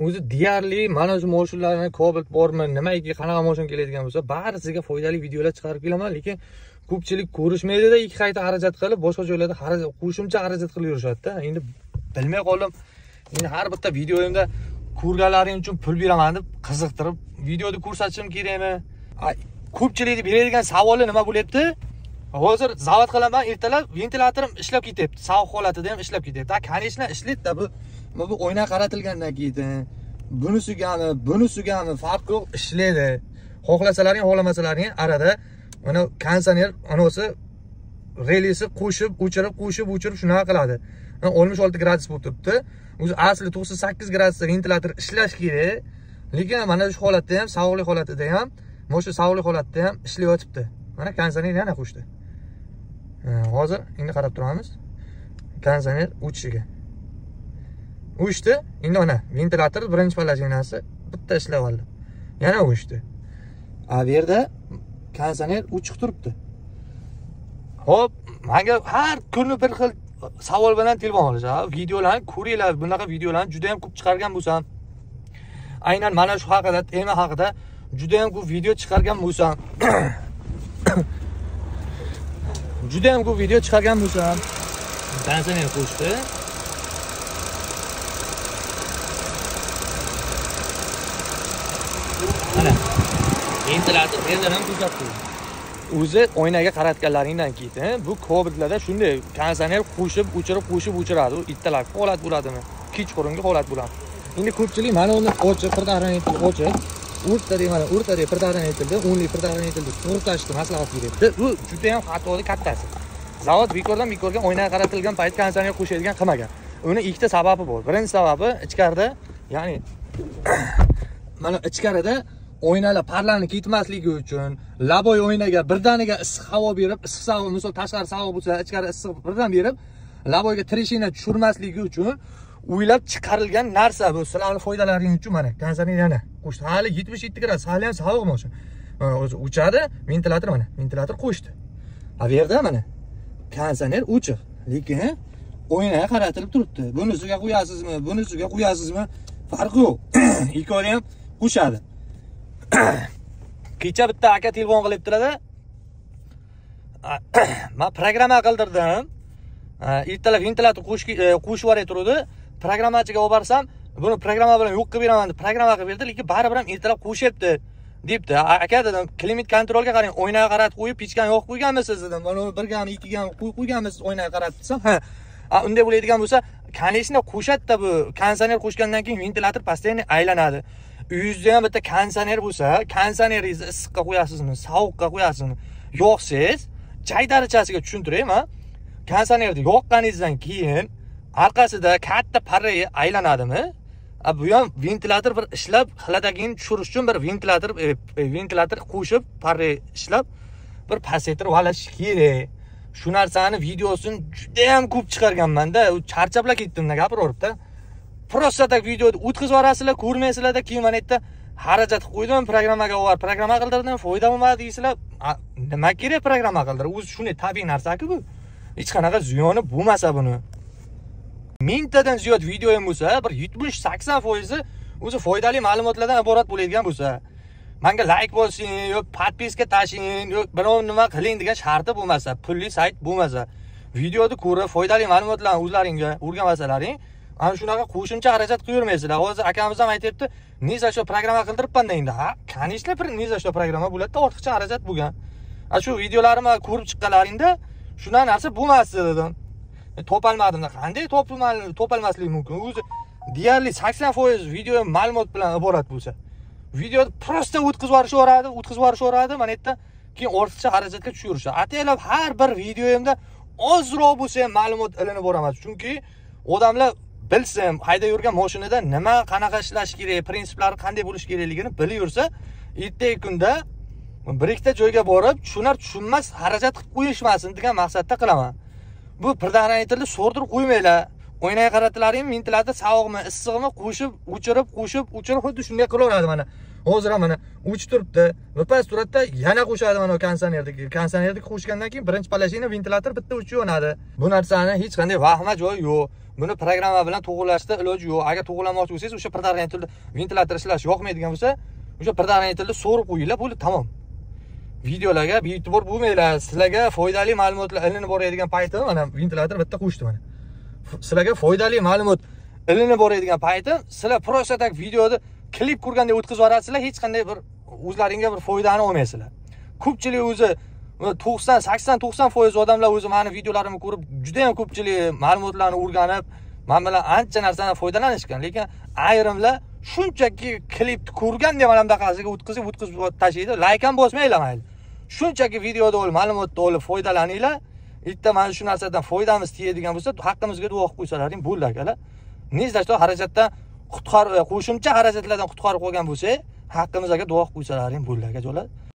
O'zi deyarli mana shu mashinalarni Cobalt bormi, nimaiki qanaqa mashina keladigan bo'lsa, barisiga foydali videolar chiqarib kelaman, lekin ko'pchilik ko'rishmaydi-da, ikki qayta xarajat qilib, boshqa joylarda xarajat, qo'shimcha xarajat qilib yurishadi-da. Endi bilmay qoldim. Endi har bitta videoyimda ko'rganlaring uchun pul beraman deb qiziqtirib videoda ko'rsatishim kerakmi? Ko'pchilikni beradigan savoli nima bo'lyapti? Hozir zavod qilaman, ertalab ventilyatorim ishlab ketyapti. Sovuq holatida ham ishlab ketyapti. Ha, конечно, ishlaydi-da bu. Bu oyna qaratilgandan keyin bunisigami, bunisigami farq yo'q, ishlaydi. Xohlasalaring, xohlamasalaring arada mana konditsioner anasi relisi qo'shib, o'chirib, qo'shib, o'chirib shunaqa qiladi. 66 gradus bo'lib turibdi. O'zi asli 98 gradusda ventilyator ishlash kerak. Lekin mana shu holatda ham, sovuqlik holatida ham, mana shu sovuqlik holatda ham ishlayotibdi. Mana konditsioner yana qo'shdi. Hozir endi qarab turamiz. Konditsioner o'chishiga. O'chdi. Endi mana ventilyator birinchi положениеsi bitta ishlab oldi. Yana o'chdi. A bu yerda konditsioner o'chiq turibdi. Xo'p, menga har kuni bir xil savol bilan telefon olishadi. Videolarni ko'ringlar, bunaqa videolarni juda ham ko'p chiqargan bo'lsam, aynan mana shu haqida, tema haqida juda ham ko'p video chiqargan bo'lsam, juda ham ko'p video chiqargan bo'lsam, konditsioner qo'shdi. Mana ventilyator yerdan ham ko'rsatdi. O'zi oynaga qaratganlaringdan keyin bu Cobaltlarda shunday konditsioner qo'shib, o'chirib, qo'shib o'chiradi. U ertalabki holat bo'ladimi, kechqurungi holat bo'ladi. Endi ko'pchilik mana uni ochiq, предохранитель ochiq, o'rtada mana o'rtada предохранительda, o'nli предохранительda sug'urtashni maslahat beryapti. Bu juda ham xatoni kattasi. Zavod bekordan bekorga oynaga qaratilgan payt konditsioner qo'shadigan qilmagan. Uni ikkita sababi bor. Birinchi sababi ichkarida, ya'ni mana ichkarida oynalar parlanib ketmasligi uchun laboy oynaga birdaniga issiq havo berib, issiq havo, misol tashqari sovuq bo'lsa, ichkari issiq birdan berib, laboyga treshina tushirmasligi uchun o'ylab chiqarilgan narsa bu. Sizlarning foydalaringiz uchun mana konditsioner yana qo'shdi. Hali 77 gradus, hali ham sovuq mashina. Mana o'zi o'chadi, ventilyator mana, ventilyator qo'shdi. A bu yerda mana konditsioner o'chiq, lekin oynaga qaratilib turibdi. Bunisiga qo'yasizmi, bunisiga qo'yasizmi, farqi yo'q. Ikkovi ham qo'shadi. Kecha bitta aka telefon qilibdilar-da. Men programma qildirdim. Ertalab ventilyator qo'shib yuboray turdi. Programmachiga olib borsam, buni programma bilan yo'q qilib beraman deb programma qilib berdi, lekin baribir ham ertalab qo'shyapti debdi. Aka dedim, klimat kontrolga qarang, oynaga qaratib qo'yib, pechkani yoqib qo'yganmisiz dedim. Mana birgami, ikkigami qo'yib qo'yganmisiz oynaga qaratib desam, ha. Unday bo'ladigan bo'lsa, конечно, qo'shadi-da bu. Konditsioner qo'shgandan keyin ventilyator постоянно aylanadi. Uyingizda ham bitta konditsioner bo'lsa, konditsioneringizni issiqqa qo'yasizmi, sovuqqa qo'yasizmi? Yoqsangiz, jaydarichasiga tushuntirayman. Konditsionerni yoqqaningizdan keyin orqasida katta parra aylanadimi? Bu ham ventilyator bir ishlab, xladagini tushirish uchun bir ventilyator ventilyator qo'shib parra ishlab bir pasaytirib olish kerak. Shu narsani videosini juda ham ko'p chiqarganman-da, charchablab ketdim-da gapiraverib-da. Просто tak videoni o'tkazib yuborasizlar, ko'rmaysizlar-da, keyin mana yerda xarajat qilib qo'ydim, programmaga olib, programma qildirdim, foyda bo'lmadi deysizlar. Nima kerak programma qildirib? O'zi shunday tabiiy narsa-ku bu. Hech qanaqa ziyoni bo'lmasa buni. 1000tadan ziyod videoyim bo'lsa, bir 70-80% o'zi foydali ma'lumotlardan iborat bo'ladigan bo'lsa, menga like bosing, yo podpiska tashing, yo biror nima qiling degan sharti bo'lmasa, pulli sayt bo'lmasa, videoni ko'rib foydali ma'lumotlarni o'zlaringga o'rganmasalaring, ana shunaqa qo'shimcha xarajat qilib. Hozir akamiz ham aytibdi, "Ni za shu programma qildiribman endi." Ha, конечно, bir ni za shu programma bo'ladi-da, ortiqcha xarajat bo'lgan. A shu videolarimni ko'rib chiqqanlaringda shunaqa narsa bo'lmasdi dedim. Topolmadim. Qanday topolmaslik mumkin? O'zi deyarli 80% video ma'lumot bilan iborat bo'lsa, videoni просто o'tkazib yuborishaveradi, o'tkazib yuborishaveradi, mana yerda keyin ortiqcha xarajatga tushaverishadi. Ataylab har bir videoyimda ozroq bo'lsa ham ma'lumot ilinib boraman. Chunki odamlar bilsin, haydab yurgan mashinada nima, qanaqa ishlash kerak, prinsiplari qanday bo'lish kerakligini bilib yursa, ertaga kunda bir ikkita joyga borib, tushunar tushunmas xarajat qilib qo'yishmasin degan maqsadda qilaman. Bu предохранительni so'rdirib qo'ymanglar. Oynaga qaratilaring, ventilyator sovuqmi, issiqmi qo'shib, o'chirib, qo'shib, o'chirib xuddi shunday qilaveradi mana. Hozir ham mana o'chib turibdi. Birpas suratda yana qo'shadi mana konditsionerdagi. Konditsionerdagi qo'shgandan keyin birinchi положение ventilyator bitta o'chib yonadi. Bu narsani hech qanday vahma joyi yo'q. Buni programma bilan to'g'rilashda iloji yo'q. Agar to'g'rilamoqchi bo'lsangiz, o'sha предохранитель ventilyator ishlash yoqmaydigan bo'lsa, o'sha предохранитель ni so'rib qo'yinglar, bo'ldi, tamom. Videolarga bee'tibor bo'lmanglar. Sizlarga foydali ma'lumotlar ilinib boradigan payti mana ventilyator bitta qo'shdi mana. Sizlarga foydali ma'lumot ilinib boradigan payti sizlar просто так videoda klip ko'rgandek o'tkazib yuborasizlar, hech qanday bir o'zlaringga bir foydani olmaysizlar. Ko'pchilik o'zi 90, 80, 90% odamlar o'zi meni videolarimni ko'rib, juda ham ko'pchilik ma'lumotlarni o'rganib, men bilan ancha narsadan foydalanishgan, lekin ayrimlar shunchaki klipni ko'rgandek mana bunaqasiga o'tkazib tashlaydi, like ham bosmanglar mayli. Shunchaki videoda olib, ma'lumotni olib foydalaninglar. Bitta mana shu narsadan foydamiz tegadigan bo'lsa, haqqimizga duo qilib qo'ysalaring bo'ldi akalar. Nezda xarajatdan qutqarib, qo'shimcha xarajatlardan qutqarib qolgan bo'lsa, haqqimizga duo qilib qo'ysalaring bo'ldi akajolar.